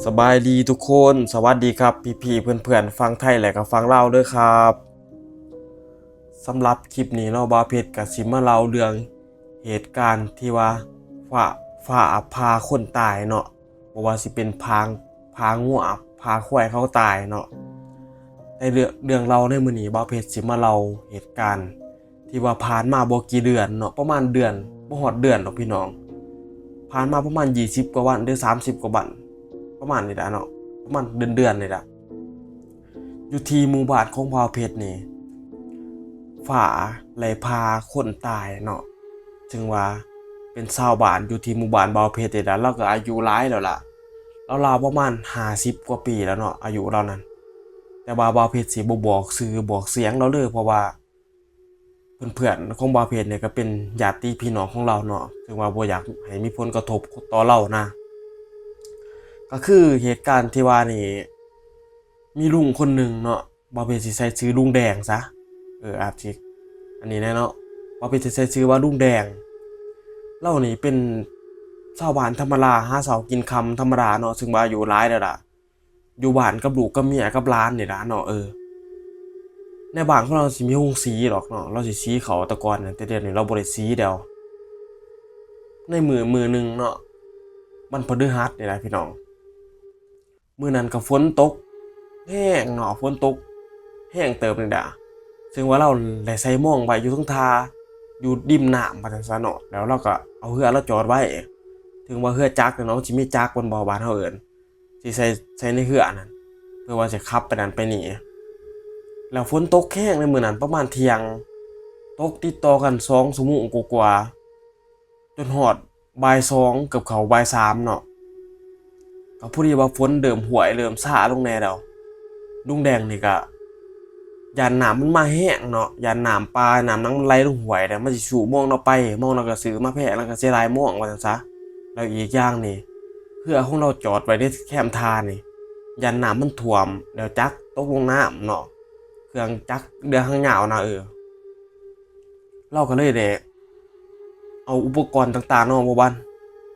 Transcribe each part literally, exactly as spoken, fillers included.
สบายดีทุกคน สวัสดีครับ พี่ๆ เพื่อนๆ ฝั่งไทยและก็ฝั่งลาวเด้อครับ สำหรับคลิปนี้เนาะ บ่าวเพชรก็สิมาเล่าเรื่องเหตุการณ์ที่ว่าฟ้า ฟ้าผ่าคนตายเนาะ บ่ว่าสิเป็นผ่า ผ่างัว ผ่าควายเขาตายเนาะ แต่เรื่อง เรื่องเล่าในมื้อนี้ บ่าวเพชรสิมาเล่าเหตุการณ์ ที่ว่าผ่านมาบ่กี่เดือนเนาะ ประมาณเดือน บ่ฮอดเดือนดอกพี่น้อง ผ่านมาประมาณยี่สิบกว่าวันหรือสามสิบกว่าวัน ประมาณนี้ล่ะเนาะ ประมาณเดือนๆ นี่ล่ะ อยู่ที่หมู่บ้านของบ่าวเพชรนี่ ฟ้าไล่ผ่าคนตายเนาะ ซึ่งว่าเป็นชาวบ้านอยู่ที่หมู่บ้านบ่าวเพชรนี่ล่ะ ลาวก็อายุหลายแล้วล่ะ ลาวๆ ประมาณห้าสิบกว่าปีแล้วเนาะ อายุลาวนั้น แต่ว่าบ่าวเพชรสิบ่บอกชื่อบอกเสียงลาวเลย เพราะว่า เพื่อนๆ ของบ่าวเพชรเนี่ยก็เป็นญาติพี่น้องของลาวเนาะ ซึ่งว่าบ่อยากให้มีผลกระทบต่อลาวนะ ก็คือเหตุการณ์ที่ว่านี่ มีลุงคนหนึ่งเนาะ บ่าวเพชรสิใส่ชื่อลุงแดงซะ เออ อาจสิ อันนี้แน่เนาะ บ่าวเพชรสิใส่ชื่อว่าลุงแดง ลาวนี่เป็นชาวบ้านธรรมดา หาเช้ากินค่ำธรรมดาเนาะ ซึ่งว่าอายุหลายแล้วล่ะ อยู่บ้านกับลูกกับเมียกับหลานนี่ล่ะเนาะ เออ ในบ้านของลาวสิมีโฮงสีดอกเนาะ ลาวสิสีเข้าแต่ก่อนน่ะ แต่เดี๋ยวนี้ลาวบ่ได้สีแล้ว ในมื้อมื้อหนึ่งเนาะ วันพฤหัสนี่ล่ะพี่น้อง มื้อนั้นก็ฝนตกแฮงเนาะ ฝนตกแฮงเติบนี่ล่ะ ซึ่งว่าลาวได้ใส่มองไว้อยู่เทิงท่า อยู่ริมน้ำว่าซั่นซะเนาะ แล้วลาวก็เอาเฮือลาวจอดไว้ ถึงว่าเฮือจักรเนาะ มันสิมีจักรแม่นบ่ บ้านเฮาเอิ้น สิใส่ ใส่ในเฮือนั่น เพื่อว่าสิขับไปนั่นไปนี่ แล้วฝนตกแฮงในมื้อนั้นประมาณเที่ยง ตกติดต่อกันสองชั่วโมงกว่าๆ จนฮอดบ่ายสอง เกือบเข้าบ่ายสามเนาะ ก็พอดีว่าฝนเริ่มห้วยเริ่มซาลงแน่แล้ว ลุงแดงนี่ก็ย้านน้ำมันมาแฮงเนาะ ย้านน้ำป่าน้ำหยังมันไหลลงห้วยแล้ว มันสิสู้มองลาวไป มองลาวก็ซื้อมาแพง ลาวก็เสียดายมองว่าซั่นซะ แล้วอีกอย่างนี่ เฮือของลาวจอดไว้ในแคมท่านี่ ย้านน้ำมันท่วม แล้วจักรตกลงน้ำเนาะ เครื่องจักรเรือหางยาวนะ เออ ลาวก็เลยได้เอาอุปกรณ์ต่างๆ เนาะ บ่ว่า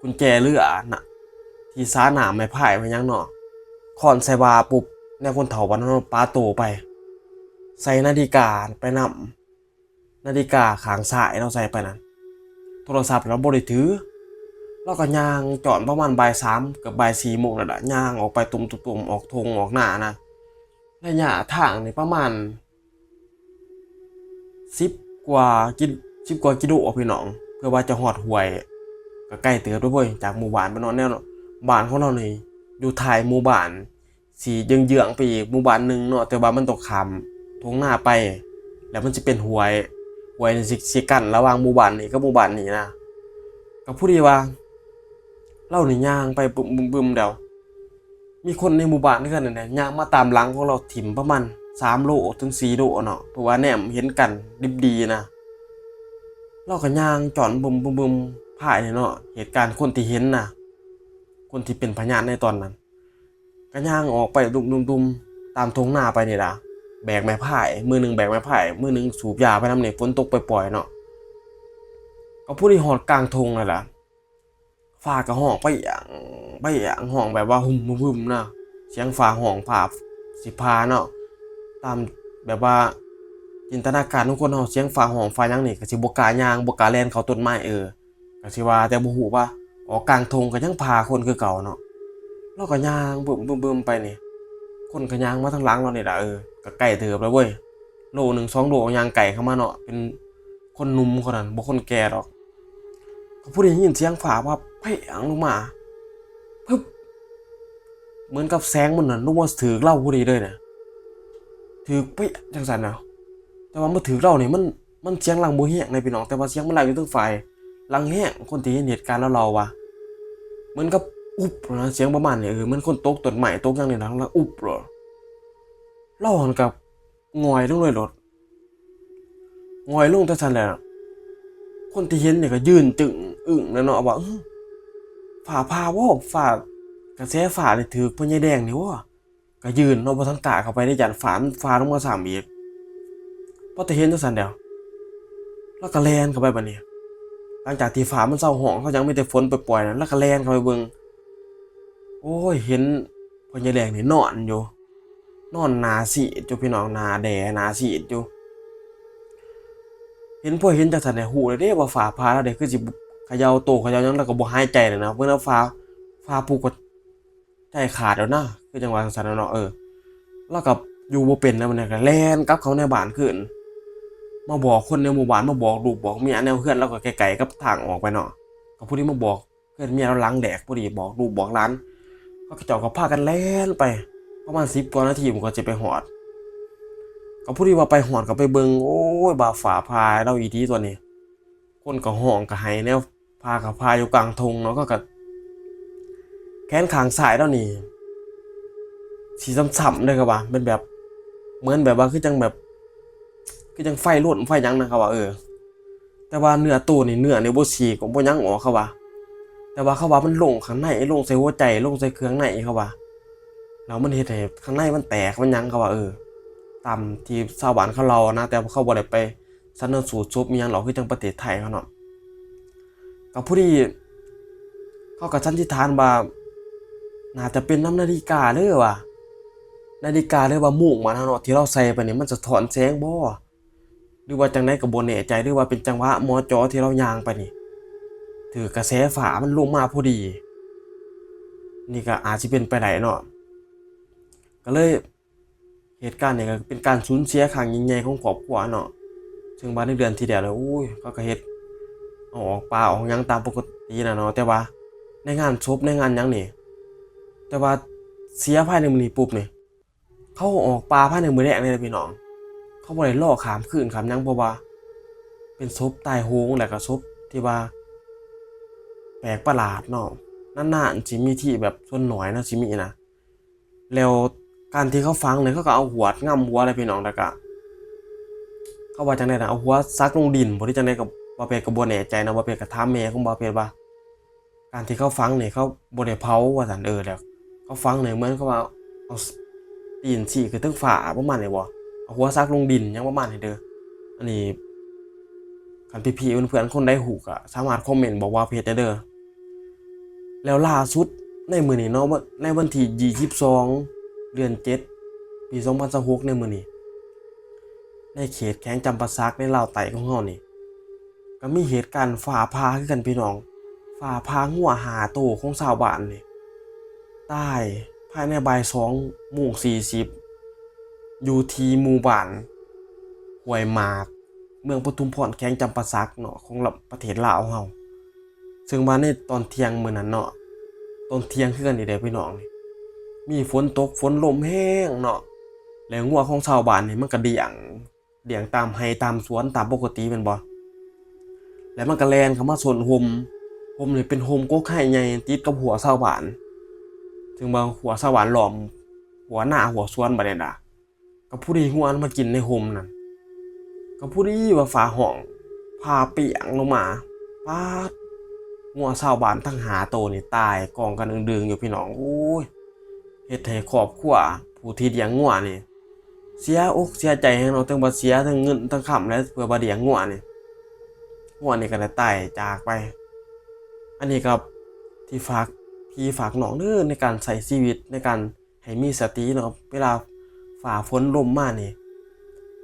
กุญแจเรือนะ ที่สาน้ำไม้พายไว้หยังเนาะ ค้อนใส่บ่าปุ๊บ แนวคนเฒ่าบ้านเฮาปาโตไป ใส่นาฬิกาไปนำ นาฬิกาข้างซ้ายเนาะ ใส่ไปนั่น โทรศัพท์ลาวบ่ได้ถือ ลาวก็ย่างจ้อนประมาณบ่ายสาม เกือบบ่ายสี่โมงนั่นล่ะ ย่างออกไปตุ่มๆ ออกท่งออกนานะ ระยะทางนี่ประมาณ สิบกว่ากิ สิบกว่ากิโลอะพี่น้อง เพื่อว่าจะฮอดห้วย ก็ไกลเติบเด้อเว้ย จากหมู่บ้านไปเนาะ แนวบ้านของลาวนี่อยู่ท้ายหมู่บ้าน สิเยื้องๆ ไปอีกหมู่บ้านหนึ่งเนาะ แต่ว่ามันต้องข้ามท่งนาไป แล้วมันสิเป็นห้วย ห้วยนี่สิ สิกั้นระหว่างหมู่บ้านนี้กับหมู่บ้านนี้นะ ก็พอดีว่า ลาวนี่ย่างไปบึมๆๆ แล้ว มีคนในหมู่บ้านคือกันนั่นแหละ ย่างมาตามหลังของลาวถิ่มประมาณสามโลถึงสี่โลเนาะ เพราะว่าแนมเห็นกันดิบดีนะ ลาวก็ย่างจ้อนบึมๆๆ พายนี่เนาะ เหตุการณ์คนที่เห็นนะ คนที่เป็นพยานในตอนนั้น ก็ย่างออกไปดุมๆๆ ตามท่งนาไปนี่ล่ะ แบกไม้พาย มือหนึ่งแบกไม้พาย มือหนึ่งสูบยาไปนำนี่ ฝนตกปล่อยๆ เนาะ ก็พอดีฮอดกลางท่งนั่นล่ะ ฟ้าก็ฮ้องไปหยัง ไปหยัง ฮ้องแบบว่าหึ่มๆๆ นะ เสียงฟ้าฮ้อง ฟ้าสิผ่าเนาะ ตามแบบว่าจินตนาการของคนเฮา เสียงฟ้าฮ้อง ฟ้าหยังนี่ ก็สิบ่กล้าย่าง บ่กล้าแล่นเข้าต้นไม้ เออ ก็สิว่าแต่บ่ฮู้ว่าออกกลางท่งก็ยังผ่าคนคือเก่าเนาะ ลาวก็ย่างบึมๆๆ ไปนี่ คนก็ย่างมาทางหลังลาวนี่ล่ะ เออ ก็ไกลเติบแล้วเว้ย โลหนึ่งสองโลย่างไกลเข้ามาเนาะ เป็นคนหนุ่มคนนั้น บ่คนแก่ดอก ก็พอดียินเสียงฟ้าผ่าแพ่งลงมา ปึ๊บ เหมือนกับแสงมันน่ะลงมาถืกลาวพอดีเลยนะ ถืกเป๊ะจังซั่นนะ แต่ว่ามาถืกลาวนี่มัน มันเสียงดังบ่แฮงนะพี่น้อง แต่ว่าเสียงมันดังอยู่เทิงฟ้า ดังแฮง คนที่เห็นเหตุการณ์ลาวเล่าว่า เหมือนกับอุ๊บนะ เสียงประมาณนี้ เออ เหมือนคนตกต้นไม้ตกหยังนี่นะ ดังอุ๊บเหรอ ลาวหั้นก็หงอยลงเลยโลด หงอยลงแต่ซั่นแหละ คนที่เห็นนี่ก็ยืนจึ้งอึ้งแล้วเนาะ ว่า อื้อ ฟ้าผ่าบ่ ฟ้า กระแสฟ้านี่ถืกพ่อใหญ่แดงนี่บ่ ก็ยืนเนาะ บ่ทันกล้าเข้าไปในย่านฟ้ามันผ่าลงมาซ้ำอีก พอแต่เห็นจังซั่นแล้ว ลาวก็แล่นเข้าไปบัดนี้ หลังจากที่ฟ้ามันเซาฮ้อง เซาหยัง มีแต่ฝนปล่อยๆ นั่น ลาวก็แล่นเข้าไปเบิ่ง โอ้ย เห็น พ่อใหญ่แดงนี่นอนอยู่ นอนหน้าซีดอยู่พี่น้อง หน้าแด่หน้าซีดอยู่ เห็น พอเห็นจังซั่นเนี่ย ฮู้เลยเด้ว่าฟ้าผ่าแล้วเด้ คือสิเขย่าโตเขย่าหยัง แล้วก็บ่หายใจเลยนะ เบิ่งแล้วฟ้า ฟ้าผูกก็ใจขาดแล้วนะ คือจังหวะจังซั่นน่ะเนาะ เออ แล้วก็อยู่บ่เป็นแล้ว มันก็แล่นกลับเข้าในบ้านคืน มาบอกคนในหมู่บ้าน มาบอกลูกบอกเมียแนวเฮือน แล้วก็ไกลๆกับทางออกไปเนาะ ก็ผู้ที่มาบอก เฮือนเมียเราหลังแดกพอดี บอกลูกบอกหลาน เขาเจ้าก็พากันแล่นไป ประมาณสิบกว่านาที มันก็จะไปฮอด ก็พอดีว่าไปฮอดก็ไปเบิ่ง โอ้ย บาฟ้าผ่าเราอีดีตัวนี้ คนก็ฮ้องก็ไห้แนว ฟ้าก็ผ่าอยู่กลางทุ่งเนาะ ก็ก็ แขนข้างซ้ายเรานี่ สีซ้ำๆเลยครับว่า เป็นแบบ เหมือนแบบว่าคือจังแบบ คือจังไฟลนไฟหยังนะครับว่า เออ แต่ว่าเนื้อโตนี่ เนื้อนี่บ่ฉีกบ่หยังออกครับว่า แต่ว่าเขาว่ามันลงข้างใน ลงใส่หัวใจ ลงใส่เครื่องในครับว่า แล้วมันเฮ็ดให้ข้างในมันแตกมันหยังครับว่า เออ ตามที่ชาวบ้านเขาเล่านะ แต่ว่าเขาบ่ได้ไปชันสูตรศพมีหยังหรอก คือจังประเทศไทยเขาเนาะ ก็พอดี เขาก็สันนิษฐานว่า น่าจะเป็นนำนาฬิกาเด้อว่า นาฬิกาหรือว่าโมงหมันเฮาเนาะ ที่เราใส่ไปนี่ มันสะท้อนแสงบ่ หรือว่าจังใดก็บ่แน่ใจ หรือว่าเป็นจังหวะ มจ. ที่เราย่างไปนี่ ถืกกระแสฟ้ามันลงมาพอดี นี่ก็อาจสิเป็นไปได้เนาะ ก็เลย เหตุการณ์นี่ก็เป็นการสูญเสียครั้งยิ่งใหญ่ของครอบครัวเนาะ ซึ่งว่าในเดือนที่แล้วเนี่ย โอ้ย เขาก็เฮ็ด เอาออกป่าออกหยังตามปกติน่ะเนาะ แต่ว่าในงานศพในงานหยังนี่ แต่ว่าเสียภายในมื้อนี้ปุ๊บนี่ เขาออกป่าภายในมื้อแลงเลยนะพี่น้อง เขาบ่ได้รอข้ามคืนข้ามหยัง เพราะว่าเป็นศพตายโหง แล้วก็ศพที่ว่า แปลกประหลาดเนาะ นานๆสิมีทีแบบส่วนน้อยนะสิมีนะ แล้วการที่เขาฝังเนี่ย เขาก็เอาหวดง่ำหัวเลยพี่น้อง แล้วก็ เขาว่าจังใดนะ เอาหัวซักลงดินบ่ หรือจังใดก็ บ่าวเพชรก็บ่แน่ใจนะ บ่าวเพชรก็ถามแม่ของบ่าวเพชรว่า การที่เขาฝังเนี่ย เขาบ่ได้เผาว่าซั่น เออ แล้วเขาฝังเนี่ย เหมือนเขาว่าเอาตีนซี้ขึ้นเทิงฟ้าประมาณนี้บ่ เอาหัวซักลงดินหยังประมาณนี้เด้อ อันนี้ คันพี่ๆเพื่อนๆคนใดฮู้ก็สามารถคอมเมนต์บอกบ่าวเพชรได้เด้อ แล้วล่าสุดในมื้อนี้เนาะ ในวันที่ยี่สิบสอง เดือนเจ็ด ปีสองพันยี่สิบหก ในมื้อนี้ ในเขตแขวงจำปาสักในลาวใต้ของเฮานี่ ก็มีเหตุการณ์ฟ้าผ่าคือกันพี่น้อง ฟ้าผ่างัวห้าโตของชาวบ้านนี่ ตายภายในบ่ายสองโมงสี่สิบ อยู่ที่หมู่บ้านห้วยหมาก เมืองปทุมพร แขวงจำปาสักเนาะ ของประเทศลาวเฮา ซึ่งว่าในตอนเที่ยงมื้อนั้นเนาะ ตอนเที่ยงคือกันนี่แหละพี่น้องนี่ มีฝนตกฝนลมแฮงเนาะ แล้วงัวของชาวบ้านนี่มันก็เดี้ยง เดี้ยงตามไร่ตามสวนตามปกติแม่นบ่ แล้วมันก็แล่นเข้ามาซนโฮม โฮมนี่เป็นโฮมกกไร่ใหญ่ติดกับฮั้วชาวบ้าน ซึ่งว่าฮั้วชาวบ้านล้อมฮั้วนาฮั้วสวนบัดนี้นะ ก็พอดีงัวมันมากินในโฮมนั่น ก็พอดีว่าฟ้าฮ้อง ฟ้าเปรี้ยงลงมา ป๊าด งัวชาวบ้านทั้งห้าโตนี่ตายกองกันอึงดึงอยู่พี่น้อง โอ้ย เฮ็ดให้ครอบครัวผู้ที่เลี้ยงงัวนี่ เสียอกเสียใจแฮงเนาะ ทั้งว่าเสียทั้งเงินทั้งคำแล้วเพื่อว่าเลี้ยงงัวนี่ งัวนี่ก็ได้ตายจากไป อันนี้ก็ที่ฝากพี่ฝากน้องเด้อ ในการใช้ชีวิต ในการให้มีสติเนาะ เวลาฟ้าฝนลมมานี่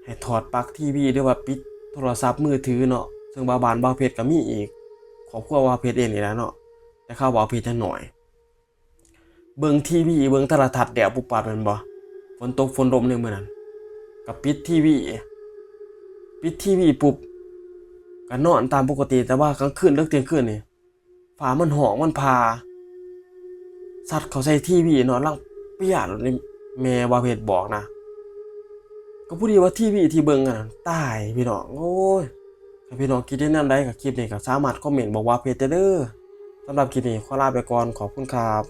ให้ถอดปลั๊กทีวี หรือว่าปิดโทรศัพท์มือถือเนาะ ซึ่งว่าบ้านบ่าวเพชรก็มีอีก ครอบครัวบ่าวเพชรเองนี่แหละเนาะ แต่คราวบ่าวเพชรจะน้อย เบิ่งทีวี เบิ่งโทรทัศน์แล้วปุ๊บปั๊บแม่นบ่ ฝนตกฝนลมในมื้อนั้น ก็ปิดทีวี ปิดทีวีปุ๊บ ก็นอนตามปกติ แต่ว่ากลางคืนเลิกเที่ยงคืนนี่ ฟ้ามันฮ้องมันผ่า ซัดเข้าใส่ทีวีเนาะ ลังเปี้ยเลย แม่บ่าวเพชรบอกนะ ก็พอดีว่าทีวีที่เบิ่งอันนั้นตายพี่น้อง โอ้ย ถ้าพี่น้องคิดเห็นแนวใดกับคลิปนี้ก็สามารถคอมเมนต์บอกบ่าวเพชรได้เด้อ สำหรับคลิปนี้ขอลาไปก่อน ขอบคุณครับ